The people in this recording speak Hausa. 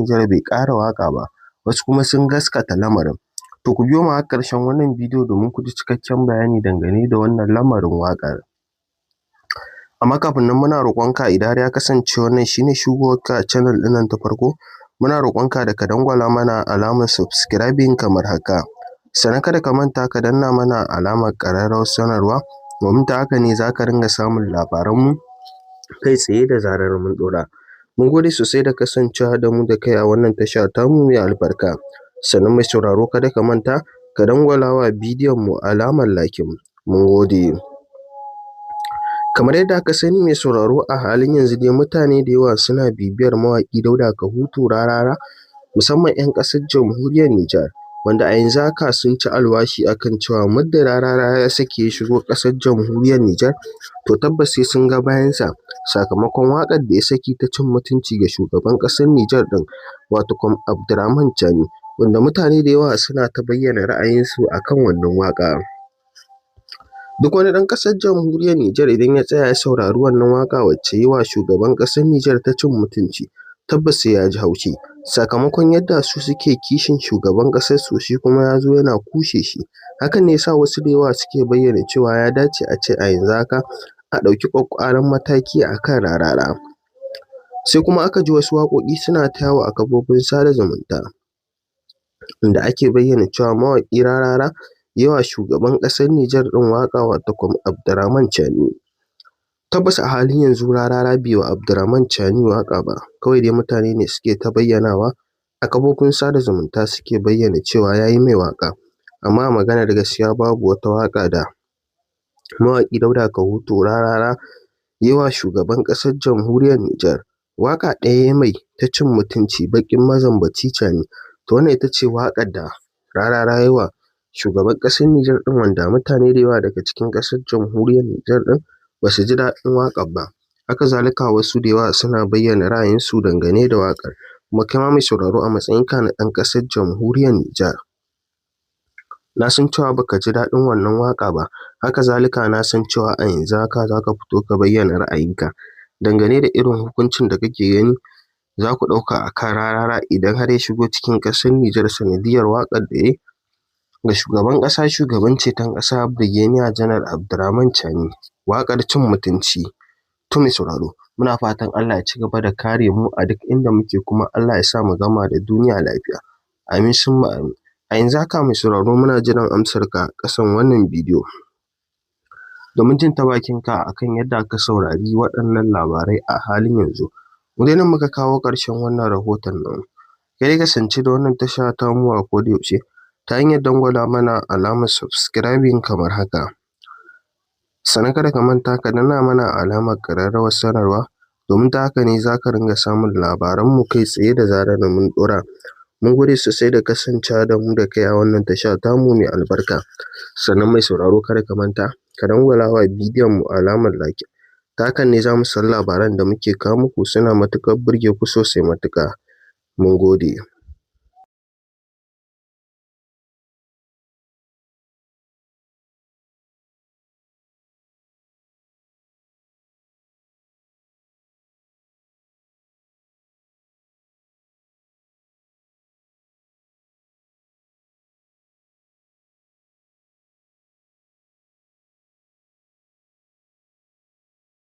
Nijar bai ƙara waƙa ba, wasu kuma sun gaskata lamarin. To ku biyo mu har ƙarshen wannan bidiyo domin ku ji cikakken bayani dangane da wannan lamarin waƙar. Amma kafin nan muna roƙonka idan har ya kasance wannan shi ne shigowarka channel ɗin nan ta farko, muna roƙonka da ka dangwala mana alamar subscribing kamar haka. Sannan kada ka manta ka danna mana alamar ƙararrawar sanarwa, domin ta haka ne za ka ringa samun labaranmu kai tsaye da zarar mun ɗora. Mun gode sosai da kasancewa da mu da kai a wannan tasha tamu mai albarka. Sannan mai sauraro kada ka manta ka dangwala wa bidiyon mu alamar liking. Mun gode. Kamar yadda aka sani mai sauraro, a halin yanzu dai mutane da yawa suna bibiyar mawaƙi Dauda Kahutu Rarara, musamman 'yan ƙasar jamhuriyar Nijar, wanda a yanzu haka sun ci alwashi akan cewa muddin Rarara ya sake ya shigo ƙasar jamhuriyar Nijar, to tabbas sai sun ga bayansa, sakamakon waƙar da ya saki ta cin mutunci ga shugaban ƙasar Nijar ɗin, wato Abdurrahman Chani, wanda mutane da yawa suna ta bayyana ra'ayinsu akan wannan waƙa. Duk wani ɗan ƙasar jamhuriyar Nijar idan ya tsaya ya saurari wannan waƙa wacce yi wa shugaban ƙasar Nijar ta cin mutunci, tabbas sai ya ji haushi, sakamakon yadda su suke kishin shugaban ƙasarsu, shi kuma ya zo yana kushe shi. Hakan ne ya sa wasu da yawa suke bayyana cewa ya dace a ce a yanzu haka a ɗauki ƙwaƙƙwaran mataki a kan Rarara. Sai kuma aka ji wasu waƙoƙi suna ta yawo a kafofin sada zumunta, inda ake bayyana cewa mawaƙi Rarara yi wa shugaban ƙasar Nijar ɗin waƙa, wato Abdurrahman Chani. Tabbas a halin yanzu Rarara bai wa Abdurrahman Chani waƙa ba, kawai dai mutane ne suke ta bayyanawa a kafofin sada zumunta suke bayyana cewa ya yi mai waƙa. Amma a maganar gaskiya babu wata waƙa da mawaƙi Dauda Kahutu Rarara yi wa shugaban ƙasar jamhuriyar Nijar. Waƙa ɗaya ya mai ta cin mutunci, baƙin mazambaci Chani. To wannan ita ce waƙar da Rarara ya yi wa shugaban ƙasar Nijar ɗin, wanda mutane da yawa daga cikin ƙasar jamhuriyar Nijar ɗin ba su ji daɗin waƙar ba. Haka zalika wasu da yawa suna bayyana ra'ayinsu dangane da waƙar. Kuma kai ma mai sauraro, a matsayinka na ɗan ƙasar jamhuriyar Nijar, na san cewa ba ka ji daɗin wannan waƙa ba. Haka zalika na san cewa a yanzu haka za ka fito ka bayyana ra'ayinka dangane da irin hukuncin da kake gani za ku ɗauka a kan Rarara idan har ya shigo cikin ƙasar Nijar sanadiyyar waƙar da ya yi ga shugaban ƙasa, shugaban ceton ƙasa, Birgeniya Janar Abdurrahman Chani, waƙar cin mutunci. To mai sauraro, muna fatan Allah ya ci gaba da kare mu a duk inda muke, kuma Allah ya sa mu gama da duniya lafiya. Amin summa amin. A yanzu haka mai sauraro muna jiran amsarka a ƙasan wannan bidiyo domin jin ta bakinka akan yadda ka saurari waɗannan labarai a halin yanzu. Mu dai nan muka kawo ƙarshen wannan rahoton namu. Kai dai kasance da wannan tasha tamu a koda yaushe ta hanyar dangwala mana alamar subscribing kamar haka. Sannan kada ka manta ka danna mana alamar ƙararrawar sanarwa, domin ta haka ne za ka ringa samun labaranmu kai tsaye da zarar mun ɗora. Mun gode sosai da kasancewa da mu da kai a wannan tasha tamu mai albarka. Sannan mai sauraro kada ka manta ka dangwala wa bidiyon mu alamar like. Ta hakan ne za mu san labaran da muke kawo muku suna matuƙar burge ku sosai matuƙa. Mun gode.